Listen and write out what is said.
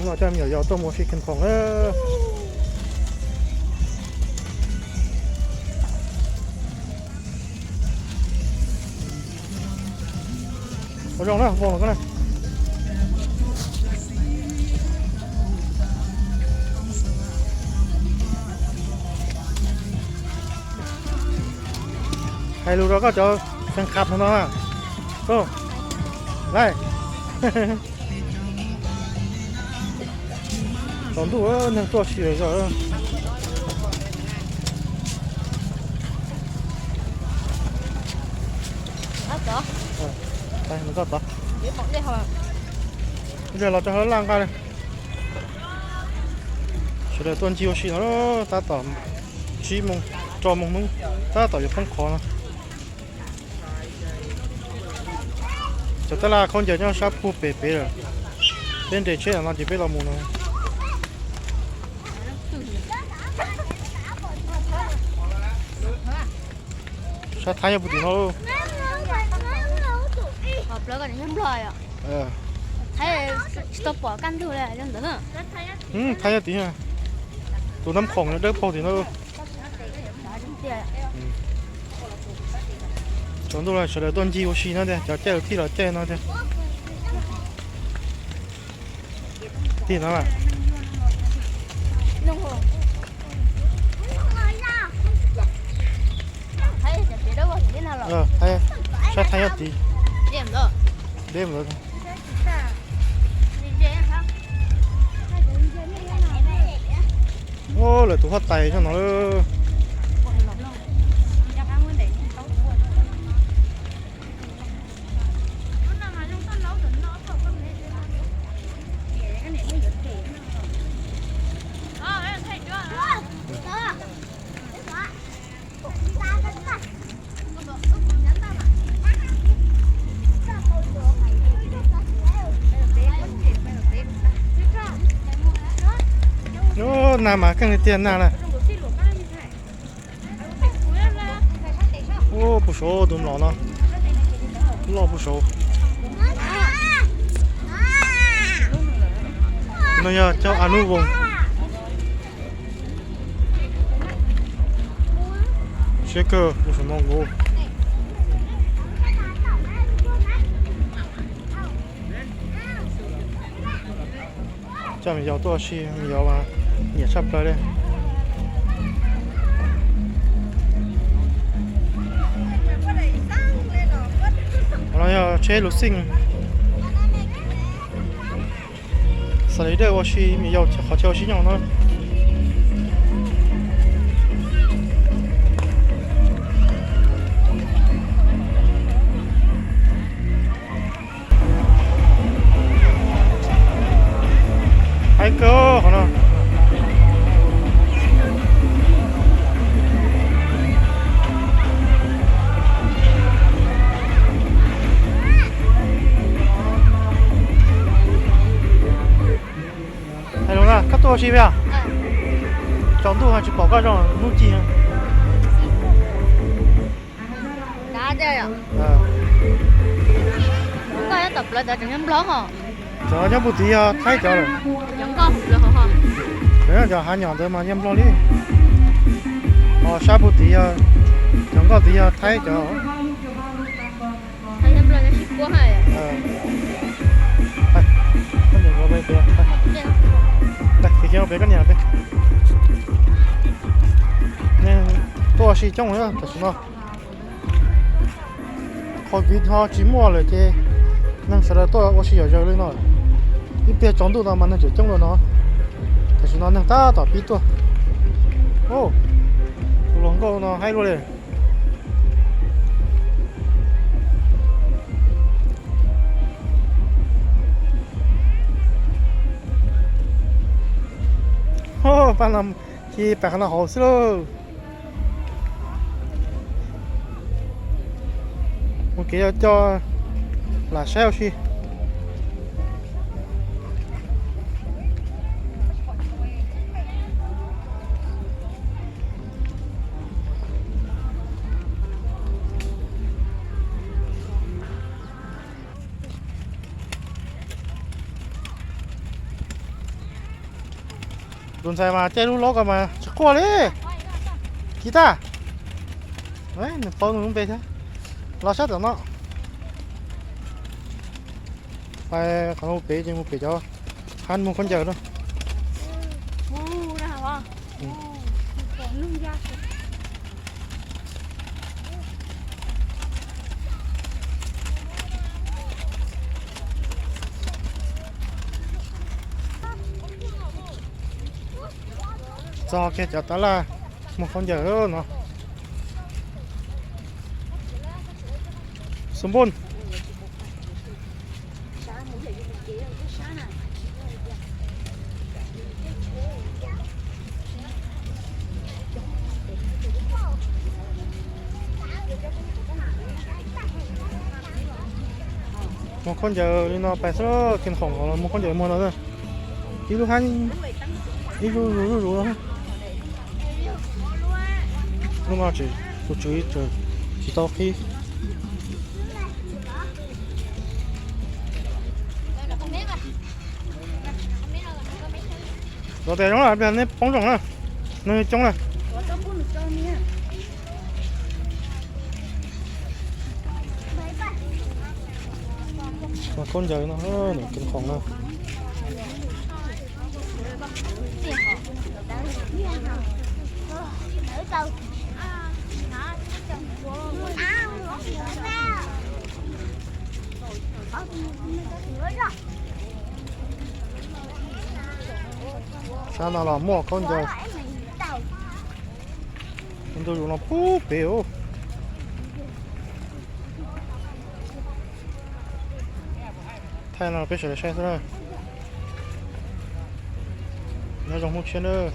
Nó cho em nhỏ giò tôm một xịt khăn phòng. Ơ. Có dòng đó, vòng nó có này. Hay lùi đó có cho fan club nó à. Ô. Đây. ສອງຕູ້ ເອີ ຍັງຕົວຊິເລີຍ ເອີ ໄປ ມັນກໍຕໍ່ ເດີ ເຮົາຈະລ້າງກັນເລີຍ ສະເດວຕົວຈິວຊິເນາະ ຕາຕໍ່ ສີ່ໂມງ ຈອມໂມງ ຕາຕໍ່ຢູ່ຂ້າງຂໍເນາະ. ຈະຕະຫຼາດຄົນຈະຍ້ອນຊາບຜູ້ເປເປເດີ ເປັນເດເຊນລານຈິເປລາມູນ ຊາໄທຍາບຸຕິເນາະ ເອີ ໄທສະຕອບປອກກັນດູແລ ຈັ່ງເດີ ອືມ ໄທຍາຕິ ໂຕນ້ຳຂອງເດີ ພໍດີເນາະ. ຈອນດູລະ ສະເດີຕົ້ນຈີໂອຊີເນາະເດ ຈະແຈ້ວທີ່ລາວແຈ້ວເນາະເດ ທີ່ນັ້ນລະ ເອີ ໃຊ້ ໃຊ້ໄທຍາຕິ ເດມເດີ ເດມເດີ. ໂອ້ ເຫຼືອແຕ່ຫົວໄຕຊັ້ນເນາະເດີ. ໂອ້ ໜ້າໝາກັນເຕຍໜ້າລະ ໂອ້ ຜູ້ໂຊດຸນຫຼໍ່ເນາະ ຫຼໍ່ຜູ້ໂຊ ນາຍະເຈົ້າອະນຸວົງ ເຊເກີ ຜູ້ສະໝອງໂກ ເຈົ້າມີເຍົາຕົວຊີ ມີເຍົາວ່າ ເໜຍຊັບເລີຍເດ້. ເຮົາເຊລູຊິງ ສະໄລເດີໂອຊີ ມີເຍົາ ຂໍເຊໂອຊີຫຍັງເນາະ. ໄທເກີເນາະ Hello, na, ka to shi bia. Chong du ha chi po ka jong nu chi. Ka de ya. Ka ya ta pla da jong blo ho. Jong jong bu ti ya thai jong. Jong ko blo ho. Jong jong ha nyong de ma yem blo li. O sha bu ti ya. Jong ko ti ya thai jong. ໄປ ເຮົາເດີນເຂົ້າໄປ ໄປ ໄປ ໄປ ໄປ ໄປ ໂຕຊິຈົ່ງເດີ ໂຕຊິເນາະ ໂຄວິດເຮົາຈິມົວເລີຍເຈ ນັ່ງສະເດີໂຕໂອຊິເຢີເລີຍເນາະ ອີເປຍຈອງດູເນາະ ມັນຈະຈົ່ງເລີຍເນາະ ໂຕຊິເນາະ ນັ່ງຕາຕໍ່ປີຕົວ ໂອ້ ຫຼວງກໍເນາະ ໃຫ້ໂລເລີຍ. ໂອ້ ປານຳຂີ່ໄປຂ້າງໜ້າເຮົາຊິໂລ ໂອເຄ ເຈົ້າ ລາແຊວຊິ. Dun sai ma che lu lo ka ma chakua le. Kita. Ê, nè, pau nung pe cha. Lo cha ta no. Pai ka mu pe, che mu pe cha. Han mu kon ja no. Hu, na wa. Hu, ko nung ya. Cho kia chả tá la một con dở đó nó. Sung bun. Một con dở đi nó phải sơ kinh khủng của một con dở mua nó rồi. Chứ lúc hai ít rú rú rú rú nó. Lúc nào chỉ, tụi chú ý, chỉ, chỉ tao khi. Rồi, để nó lại, để nó bóng rổ nữa. Nó trống này. Mà con dở nó, nó, nó kinh khủng lắm. Sa na la mo con dở. Con dở nó phú béo. Thái nó biết sửa sai rồi. Nó giống một chiến nữa.